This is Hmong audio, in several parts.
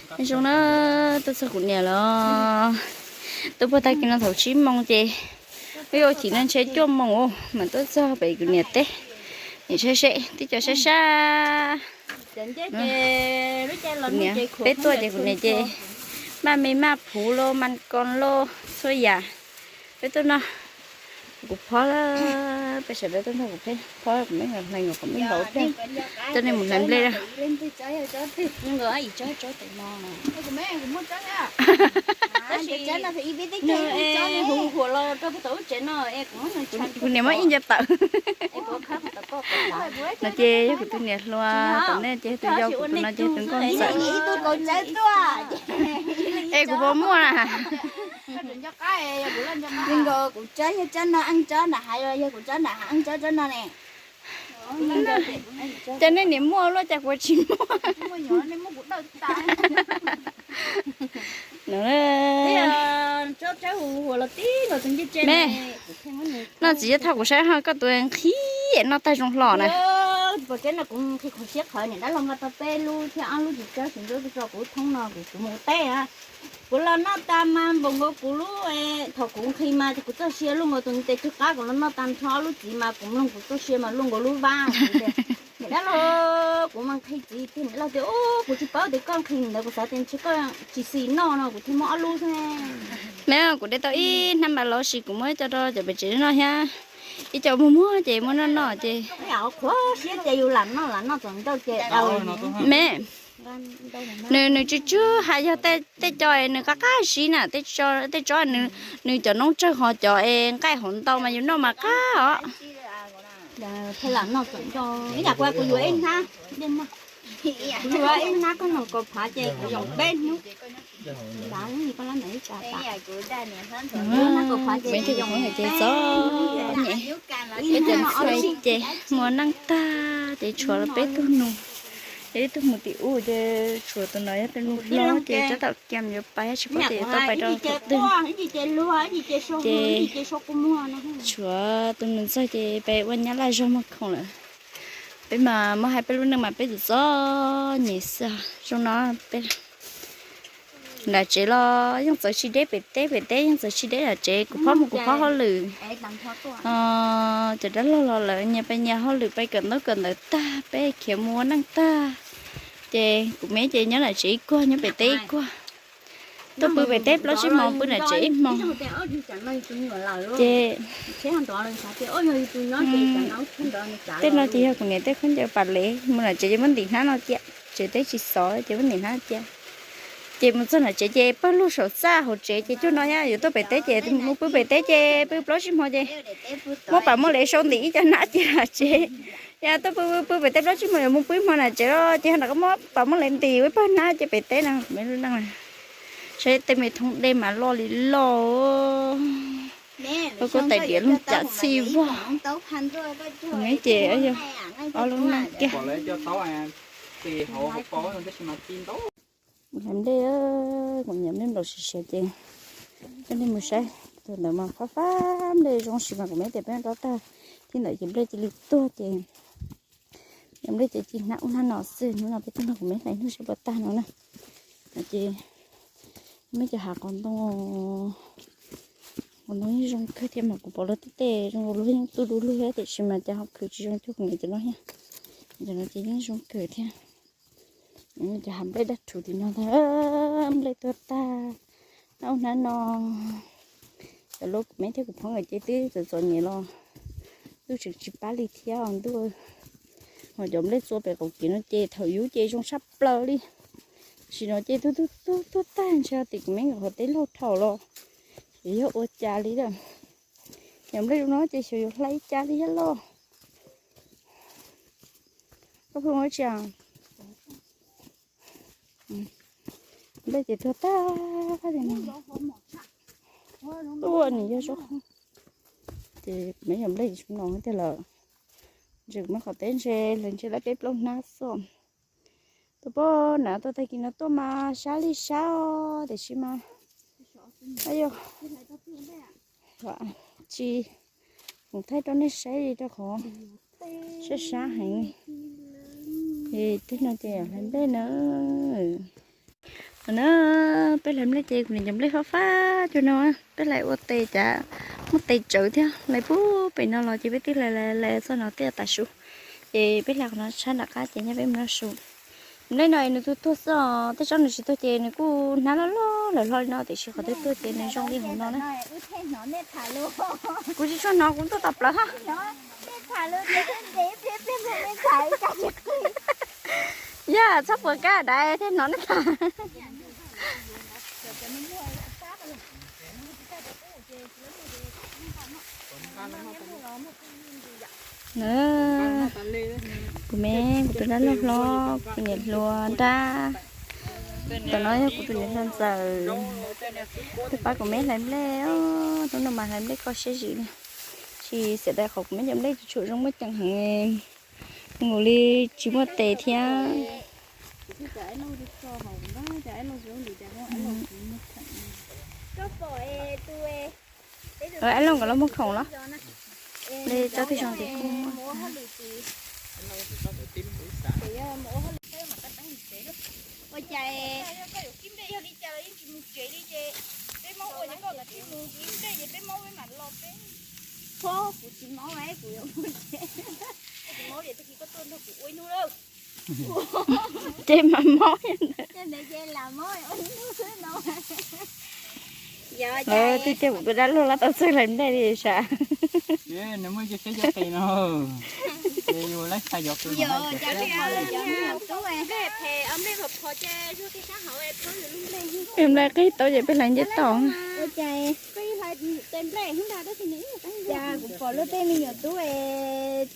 Zoo na, tuaj txog kuv niam los, tuaj puag tag kis no thaum tsib moos ces wb yuav chim no ntshe cuaj moos mas tuaj txog pem kuv niam teb. Nim saib seb tib co sab sab. Kuv niam peb tuaj ces kuv niam ces maj me maj phuv lauj, mas koos lauj, txhua yam peb tuaj noj. Kuv phob, peb sawv daws tuaj nrog kuv peb phob, kuv me nyuam hlais nyuam qhuav me npaum thiab, coj nej mus hlais nplej na. Kuv niam muab ib nco tawm. No ces yog kuv tus niam hluas, tom nej ces tus yau, kuv tus no ces tus nkauj ntxawm. Es kuv puas muaj na? Kuv tsob yog tsob no, eej tsob nram hav, yog kuv tsob nram hav, eej tsob tsob no ne. Cas nej niam muaj luaj cas kuv tsis muaj? Me, noj txiv yog thauj kuv saib ho koj tus nqhis noj tag zoo hlo na. Pom tseeb no kuv nqhis qhov siab qhawv, niam dab laug nqa tau peb lub thiab ob lub tsis tsob tsis ntub tso kuv thoob no kuv mus teb. Kuv los noj tas mas npaum nkaus kuv lub, thaum kuv nqhis mas kuv txoj sia luaj nkaus tus ntiv tes tsw qab, kuv los noj tas nrho ob lub txiv mas kuv mloog kuv txoj sia mas luaj nkaus lub vab. Niam dab laug, kuv mas nqhis txiv tiag, niam dab laug tias, Ub, kuv tsis paub tias koj nqhis ntawd, kuv xav tias ntshe koj tsis xis noj no kuv thiaj muab ob lub xwb. Me, kuv de tau ib hnab npam los sis kuv muab ib co rau cov pem tsev noj thiab, ib co muag muag ces muab noj noj ces. Qhuav siab ces yus lam noj lam noj txaus ntau ces. Me, nws, nws tsw tsw hais yog tej co nws qab qab zib na, tej tsob nws cov noob tsawg ho cov es nqaij hauv ntau mas yus noj mas qab os. Ib yam kuv, kuv yuav ib hnab, kuv yuav ib hnab koj noog kaus phav ces kuv yuav peb hnub. Peb cov txom nyem, peb cov ntxhais ces muaj neej tag ces tshuav peb tug nus, ces ib tug mus tim ub ces tshuav tus no yog tus nus hlob ces tsab tom kiag yuav pais tsis paub tias yuav tau pais rau qhov twg. Ces tshuav tus nus ntxawg ces peb ua nyab laj zog muag khoom lawm. Peb mas muab hais peb lub neej mas peb txom txom nyem xwb. Zoo no peb nram tsev los yeej txawv tsis deb pem teb, pem teb yeej txawv tsis deb nram tsev, kuv phob mus kuv phob hauj lwm. Cov dab laug los lawv nyias pais nyias hauj lwm, pais kawm ntaub kawm ntawv tag peb khiav mus ua neej tag, ces kuv me ces nyob nram tsev ib kuag, nyob pem teb ib kuag. Tuaj pw pem teb plaub tsib hmo, pw nram tsev ib hmo. Ces tej no ces yog kuv niam tej khaub ncaws pas lev, mus nram tsev ces muab ntim hnab no cia, tsev teb tsis xov ces muab ntim hnab cia. Ces mus txog nram tsev ces pawg lug saum txaj hauv tsev ces cuag no, yog yuav tuaj pem teb ces mus pw pem teb ces pw plaub tsib hmo ces muab pas muab lev sau ntim ib co hnab cia nram tsev. Yog tuaj pw pw pem teb plaub tsib hmo yuav mus pw ib hmo nram tsev los ces ho rov qab muab pas muab lev ntim ua ib pawg hnab cia pem teb no. Me lub neej, saib tej me thoob dej mas loj li loj. Koj kuj tais diav loog cas txhij vog. Me ces yog ob lub neej kiag. Mus hlais nplej, kuv nyiam nplej nplaum siav siav ces coj nej mus saib. Tus ntawd mas fab fab nplej zoo sis mas kuv me tias peb rov tag, thib ntawd ces nplej cia li tuag ces yog nplej ces ci hnab ub hnab no xwb. Hnub no peb tuaj nrog kuv me hlais hnub sab puas tag no na. Ces me cov hav qos ntoo, qos ntoo yeej zoo kawg thiab mas kuv pom luag tej tej zoo luag yeej tu du lug thiab tiam sis mas cas ho khwv tsis zoo cuag kuv niam cov no thiab. Cov no ces yeej zoo kawg thiab. Cov hav nplej daj rhuv tim no ntag, nplej tuag tag, hnab ub hnab no. Cov lub kuv me thiab kuv phob nkawd ces twb txom txom nyem los twb tseem tsis pab li thiab os ntuj. Ho cov nplej txua pem qaum kev no ces thaum yub ces zoo tshaj plaws li. Sim no ces tuag tuag tuag tag ntshe tim kuv me nkawd qhov teb laug dhau los, ces yog ua cas li lawm. Cov nplej no ces xyov yuav hlais cas li thiab lauj. Koj pheej ua tsi? Nplej ces tuag tag li no. Tuaj nws yog zaub qhoob. Ces me nyuam nplej zoo no tiag lawm. Ntshe kuv me qhov teb ntshe lawv ntshe lawv peb plaub hnab xwb. Tus poj niam tuaj tag kis no tuaj mas sab li sab tiam sis mas, ayu, tsis mus thaij rau nej saib li rau qhov sab sab heev li. Es tej no ces hlais nplej na. No na, peb hlais nplej ces kuv niam cov nplej fab fab cov no, peb hlais ua tes cas muaj tes tsawv thiab, hlais puag pem no los ces peb twb hlais hlais hlais txog no thiaj tas su. Ces peb hlais qhov no tshab nram qab ces nyob peb mus noj su. Nplej no nws tuag tuag xwb os, tej tsob nws tsis tuag ces nws kuj hnab loj loj lawm hlo li no, tiam sis qhov twb tuag ces nws zoo li hauv no na. Kuv tsis tshua hnov, kuv tuaj tau plaws hab. Yog txhob puas kab dais thiaj hnov nej tham. Kuv me, kuv tus dab laug hlob, kuv tus niam hluas nrab. Tom no yog kuv tus niam hluas ntxawm tuaj pab kuv me hlais nplej. Hnub no mas hlais nplej kho siab zim li, tsis xiam tas qhov kuv me cov nplej tsis tshua zoo muaj ceem heev, nkaus li tsis muaj tes thiab. Ab Looj nkawd los muag khoom los? Li tsob twg zoo ces kuj muag. Ua cas koj yuav kib nplej yog li cas los yeej tsis mus tsev li ces peb maub ua ces koj kav tsij mus kib nplej ces peb maub peb mam los peb. Phob, kuv tsis maub, kuv yuav mus tsev. Tsis maub ces tag kis koj tuaj nrog kuv ua ib hnub lawm. Ces mas maub. Twb cia kuv tus dab laug lab tau txawj hlais nplej li sav. Nws muaj ib ce siab cov qis no, ces yus laib tshaj cov qis no. Nplej qig tau ces peb hlais nce tau. Cas kuv pom luag tej me nyuam tub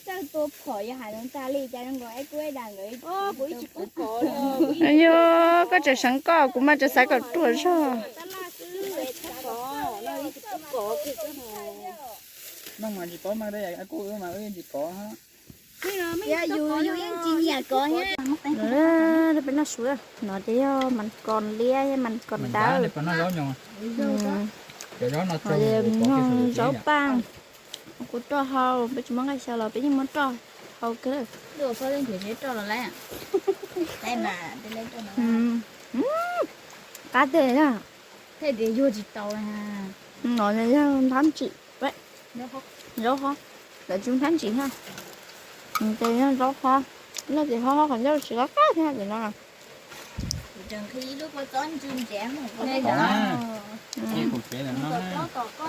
txawj tua phom yog hais zoo tas li cas zoo nkaus es kuv es das nkawd. Yog koj tseem seev koj, kuv mas tseem xav kom ruam zog. Peb noj su, no ces yog mas kos liab, mas kos dawb, zaub paj. Kuv roj hau, peb tsis muaj nqaij xyaw los peb yeej muab roj hau kawg. Qab tiag. No yog nthab ntsim, zaub qhob, lawv tsis nthab ntsim thiab. Ces yog zaub qhob, noj ces qhob qhob qhov ncauj tsis qab qab thiab ces no.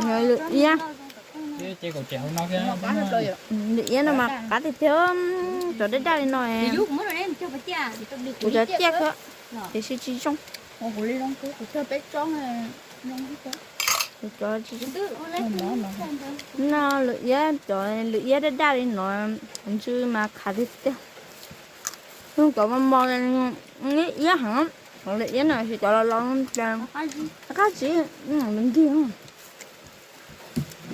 Lwm iab, lwm iab no mas qab tiag tiag, cov daj daj li no. Kuv cov ciaj kawg, tiam sis tsis zoo. Kuv cov tsis zoo. No lwm iab, cov lwm iab daj daj li no, ntsw mas qab tiag tiag. Cov mos mos, iab heev, lwm iab no, cov los los qab tsis, nws nkig.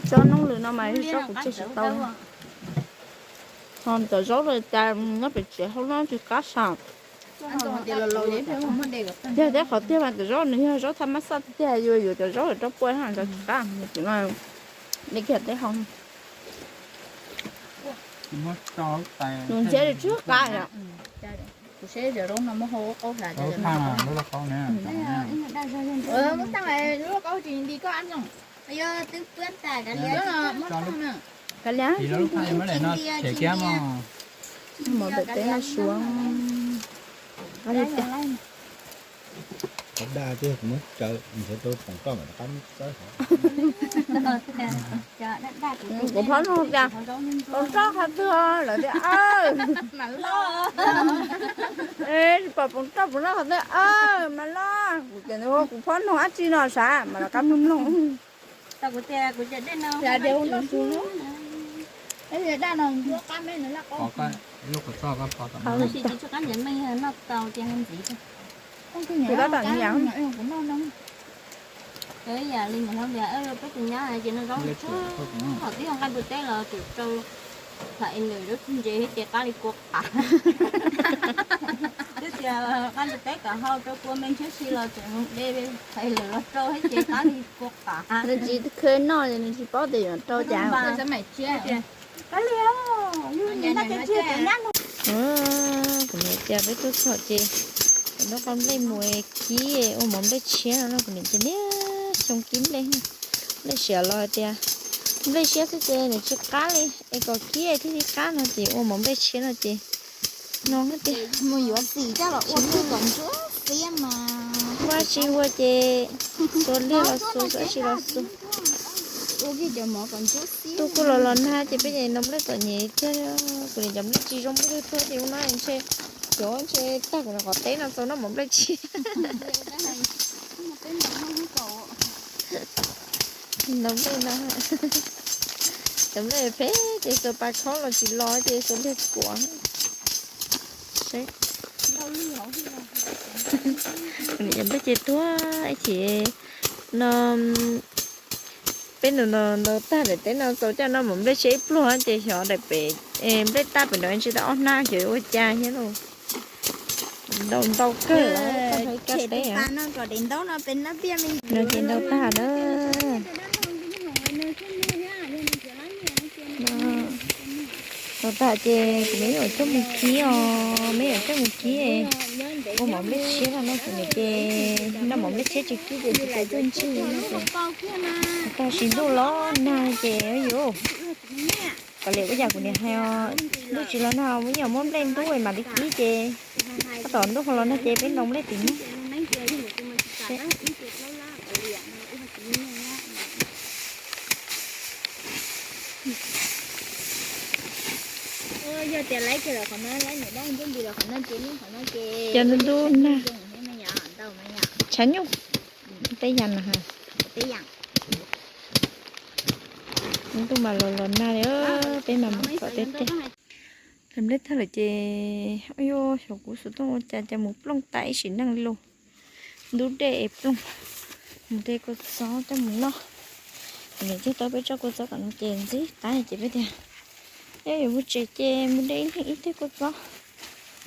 Tsob noob lwm no mas tsob kuv tseg tsis tau. Ho cov zaub cas nyob pem tsev hau no tsis qab sav. Tiag tiag, qhov tiag mas cov zaub nws yog zaub thaj mab xaj tiag, yuav yuav cov zaub rau pua, cov tsis qab, li kiag teb hau. Nws ntxhiab li tsis qab yom. Kav liam, mus pem teb no suav. Daj tiag, kuv muab tsaws nrhiav tau poom roj mam rov qab muab txawb hov. Kuv phob nug tias poom roj qhov twg, lawv tias aw, mas loj. Tsis pom poom roj, poom roj qhov twg aw mas loj. Kuv tias kuv phob nug dab tsi no sav mas rov qab mloog mloog. Tus dab tam niam. Yam li niam hlob tias peb tus nyab ces noj zaub tshaj, thaum twb yog nqaij npua teb los tseem rau tham es lwm zaub ntse thiab ces qab li kua qav. Twb tias nqaij npua teb kom hau rau kua me ntshiab si los tseem de tham es lwm los rau thiab ces qab li kua qav. Nws tsis khw noj ces nws tsis paub tias yuav rau cas. Kuv niam tias peb tuaj txog ces kom Noj qos nplej mus kib ua mov nplej tshiab no no, kuv niam ces niaj xyoo kib nplej. Nplej siav los hais tias nplej siab xwb ces nws tsis qab li, es kom kib thiaj li qab no ces ua mov nplej tshiab no ces no hais tias mus yuav xim coj los ua kom ntsuab xiab mas. Ua tsis ua ces xuas liag los xuas, xuas tsis los xuas. Ua kiag cov mov kom ntsuab xiab. Tuaj kuj los los nag ces peb ces noj nplej txom nyem thiab. Kuv niam cov nplej tsis zoo nplej twg tuaj ces ua no ntshe, cov ntshe tag kuv niam qhov teb no txaus noj mov nplej tshiab. Noj nplej no, cov nplej phem ces xuas pas khob los tsis los ces xuas liag kuam. Kuv niam cov nplej ces tuag ib chim no. Peb ntaus ntaus tag daim teb no txaus coj noj mov nplej tshiab ib pluag ces xyov daim pem, nplej tag pem nraud tsis tau ob hnab xyov yuav ua cas thiab lauj. Ntau ntau kawg, kab teb no ces ntau tag na. Ntau tag ces kuv me nyuam coj mus kib os, me nyuam coj mus kib. Ua mov nplej tshiab no no kuv niam ces noj mov nplej tshiab tsis kib ces tsis tau tuaj ntsig no ces tag sim ntuj los nag ces yuav kom liam ua cas kuv niam hais os. Ntuj tsis los nag, me nyuam muab nplej ntub mam li kib ces tab tom ntuj ho los nag ces peb ntaus nplej tim no. Yog tias laib kiag lawm qhov no, laib niam dab ntub nti lawm qhov no ces, qhov no ces cov ntub ntub nag, tshav nyuj, teb yas no ha. Ntuj mas los los nag li, peb mas mus kom tej tej. Nplej tag lawm ces, yuav xyov kuv xov tooj ua cas cas mus plooj tas ib sim neej li lauj. Ntub dej es plooj, mus de kua txob coj mus noj. Kuv niam cog tau peb tsob kua txob tom no ces ntxim qab ces peb tias, yog yuav mus tsev ces mus de ib leeg ib teg kua txob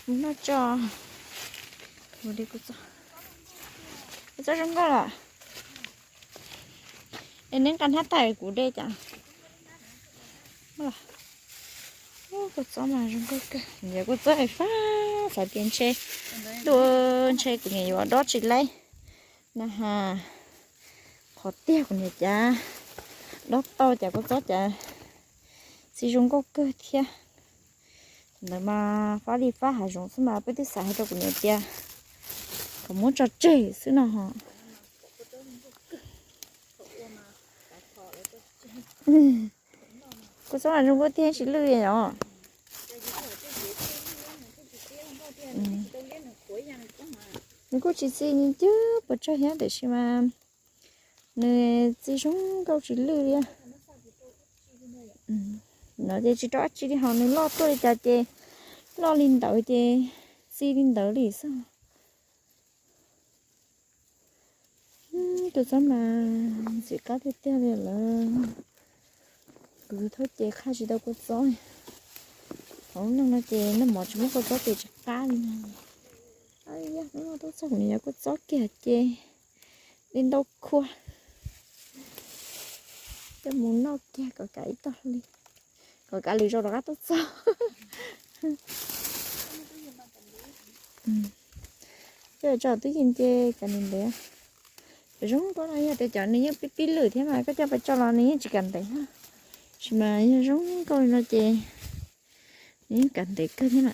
mus noj tso. Mus de kua txob, kua txob zoo nkauj lawm. Es neb nqa hnab tais kuv de cas. Kua txob mas zoo nkauj kawg, kua txob fab, xav tias ntshe, ntuj, ntshe kuv niam yuav dob tsis laib na has. Qhov tiag kuv niam cas dob tau cas kua txob cas txi zoo nkauj kawg thiab. Ntawd mas fab li fab hav zoov xwb mas peb twb xav hais rau kuv niam tias kom muab tso tseg xwb no ho. Kua txob mas zoo nkauj tiag tsis lwj os. Nws kuj tsis txi ncwg puas tsawg thiab tiam sis mas nws txi zoo nkauj tsis lwj li. No ces tsis rau dab tsi li ho nws loj tuaj li cas ces loj li ntawd ces txi li ntawd li xwb. Kua txob mas ntxim qab tiag tiag li lawm. Kuv thaub ces qhaj tsis tau kua txob. Hauv lub neej no ces noj mov tsis muaj kua txob ces tsis qab li. Yog hnub no tuaj txog kuv niam yuav kua txob kiag ces li ntau khua coj mus noj kiag kom kav ib tog hli, kom kav lwm zaus rov qab tuaj txog. Coj tso twb yeej nce kav ntev ntev. Cov zoo nkauj no yog tias cov nws yeej pib pib lwm thiab mas koj coj pais tso los nws yeej tsis kav ntev na. Tab sis mas yog zoo nkauj li no ces nws yeej kav ntev kawg thiab na.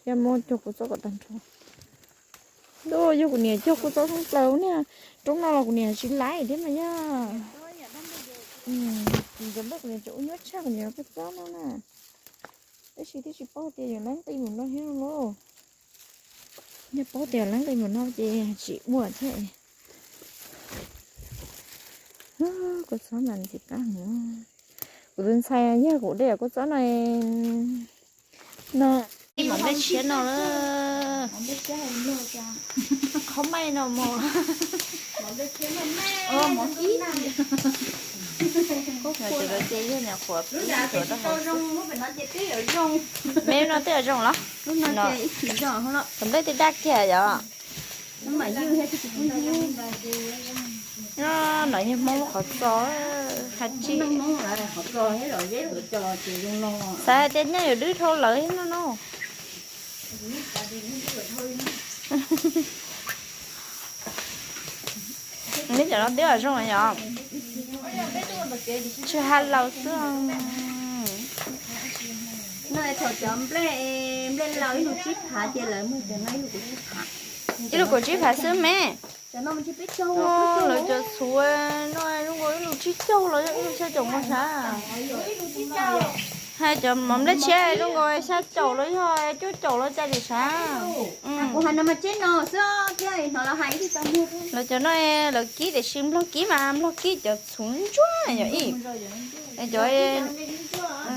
Yog muab cog kua txob kom tag nrho. Ntuj, yog kuv niam cog kua txob thoob plaws niag roob no los kuv niam tsis laib thiab mas yog. Cov nplej kuv niam tseem ua nyuaj tshaj kuv niam kua txob no na. Tab sis twb tsis paub tias yog leej nqi mus no thiab lauj. Yog paub tias leej nqi mus no ces tsis ua thiab. Kua txob mas ntxim qab heev. Kuv tus ntxhais yog kuv de kua txob no, no, mov nplej tshiab no, qhov maij no mog. Me no twb yuav zoo los? Tus nplej twb daj kiag yom. Noj no yog Hmoob qhov txos, ha tsi. Xav hais tias nyob yuav dwb dhau lawm no no. Neb cov no twb zoo yom. Tsis ha laus xwb. No thaum cov nplej, nplej laus ib lub tsib phav ces lawv muag cov no ib lub kaum tsib phav. Ib lub kaum tsib phav xwb me. Lawv cov txhuv no zoo nkaus ib lub tsib caug los yog ib lub xya caum nkaus sav. Hais cov mov nplej tshiab zoo nkaus xya caum los yog cuaj caum los cas li sav. Lawv cov no lawv kib tiam sis nplog kib mas nplog kib cov txhuv ntsuab yom ib. Cov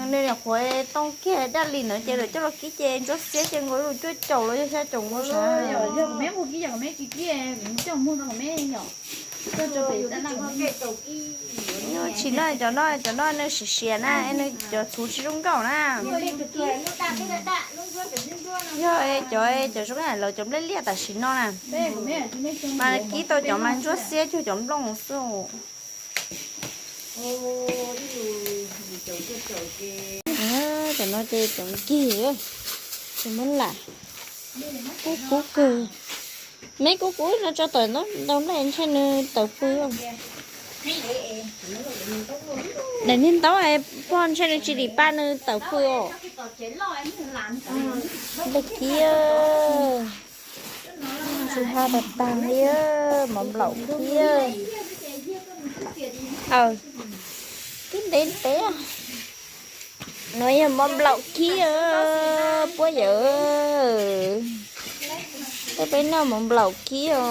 nws niam qhuav tau kiag daj li ntawd ces lawv coj los kib ces ntsuab xiab ces nkaus ib lub cuaj caum los yog xya caum nkaus sav. Tsis no cov no, cov no nws siav siav na, nws cov txhuv tsis zoo nkauj na. Yog cov, cov zoo lawv cov nplej liaj tam sim no na. Mas kib tau cov mas ntsuab xiab cuag cov nplooj xwb. Cov no ces cov nkig, ces muab lam kub kub kawg. Meb kub kub no tso tawm ntau nplej ntshe nws tawm fws. Daim niag ntaub pog ntshe nws tsis dim pa nws tawm fws os. Nplej kib, tsis ha tag tag li, mov nplaum kib. Kib ntev ntev. No yog mov nplaum kib, puab yawm. Peb, peb noj mov nplaum kib os.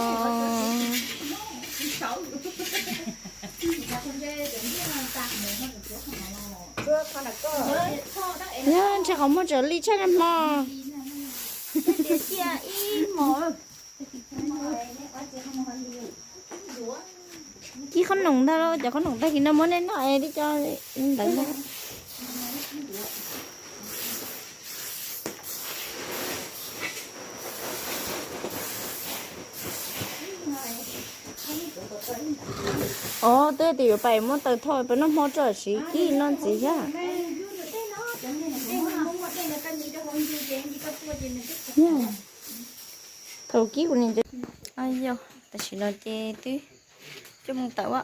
Ntshe qhov muag tsaws li tshaj nag hmo. Kib qhob noom ntag lauj, cov qhob noom tag kis no muab neb noj es twb cov ntawd ntag. Os, twb tias yuav pais muab taws thauj pais noj hmo tso siv kib no ntxiv thiab. Thaum kib kuv niam, yog tam sim no ces twb cuaj moos tawm a.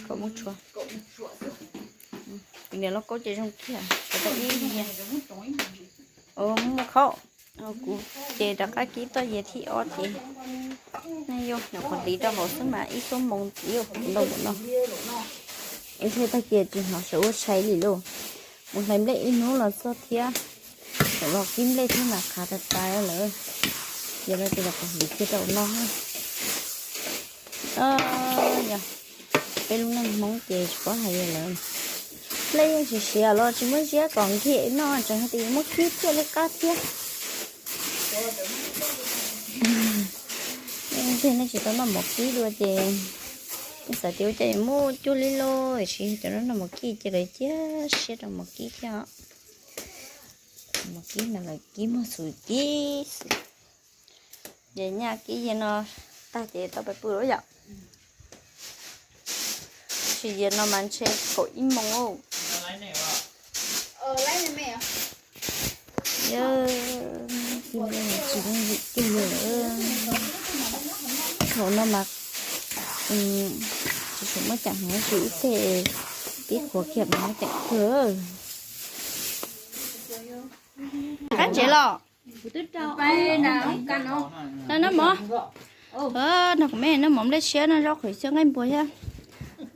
Kaum moos tshuav. Kuv niam lauj kaub ces zoo kiag, tshuav tau ib nia. Muaj khaub, kuv ces rov qab kib toj yias thib ob ces. Nyob qhov tiv rau hauv xwb mas ib xuab moos ntxiv ntau ntau no. Ib tag kis tsis hnov sawv ua tshais li lauj. Mus hlais nplej ib hnub los txog thiab. Thaum los kib nplej thiab mas qhav tas tas lawm. Ces no ces los pov hliv kiag rau no. Yog peb lub neej Hmoob ces tsis paub hais li lawm. Nplej yeej siav siav los tsis muab ziab kom nkig noj, tseem hais tias yuav muab kib thiaj li qab thiab. Ntshe nej tsis tau noj mov kib dua ces nej xav tias ua cas yuav muaj cuag li lauj, tiam sis cov no noj mov kib ces lawv cia siab rau mov kib thiab os. Mov kib mas lawv kib muag xwb kib xwb. Ces nyaj kib yias no tag ces tau pais pw lawm yom. Tab sis yias no mas ntshe kaum ib moos. Yog, tsis zoo li lawm. Thaum no mas tsis tshua muaj ceem heev, tsis ib teg pib qhuav kiag mas muaj ceem kawg. Qab ntsev los. Noj mov, noj mov, noj mov nplej tshiab, noj zaub qhwv xyaw nqaij npua thiab.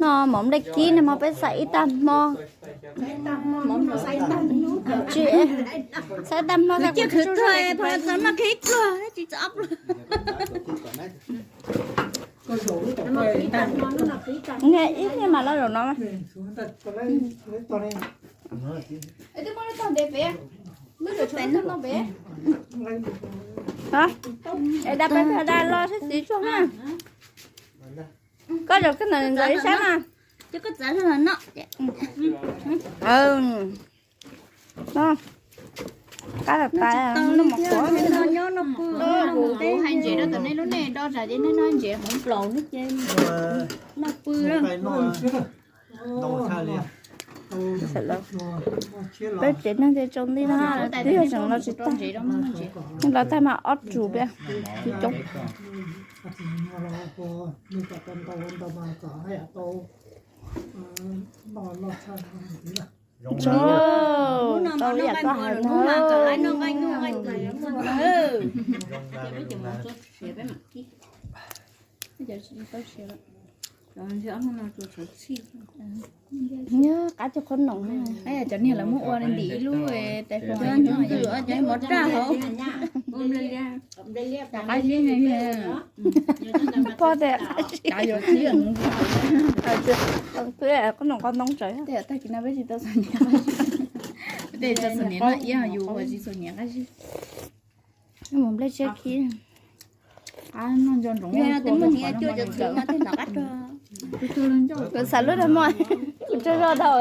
Noj mov nplej kib, noj mov peb xav ib tag hmo. Tsis, xav ib tag hmo tag kuv tsis tau noj. Ib niag mas los zaum no. Es da peb da los sab xis tsuag na. Koj zaum koj ntawm ntxawm ib sab na. Qab tas tas noj mov kuv. Kuv hais ntsev rau tom nej lub, nej do zam ces nej noj ntsev hmoov plaus no ces noj pw. Peb tsev neeg ces tsau nti no twb yog tseem los tsis tag. Los tag mas ob tsu peb tsis coob. Tau ib yam koj hais ntag. Nyob qab cov qhob noom. Cov niag lawv muab ua ntim ib lub tais fo, cov mov raj hauv. Pog tias qab zib, qhob noom qhob ntoo tsawv. Tej tag kis no peb tsis tau xav niam, tej tau xav niam no iab yus ua tsis txog niam qab zib. Mus nplej tshiab khib. Xav lub dag moj, kuv tsaug zog dhau.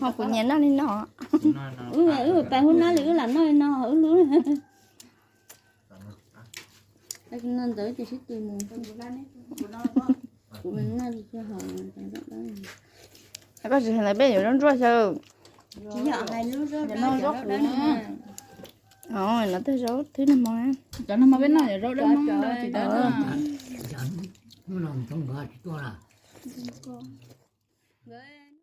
Ho kuv nyiam noj li no. Wb pas hub nab li wb lam noj li no wb lub. Ntawd ces sib tw mus. Koj tsis hais lawv peb yuav zaub ntsuab xyaw. No tej zaub twb nag hmo. Cov nag hmo peb noj yog zaub dawb hmoob.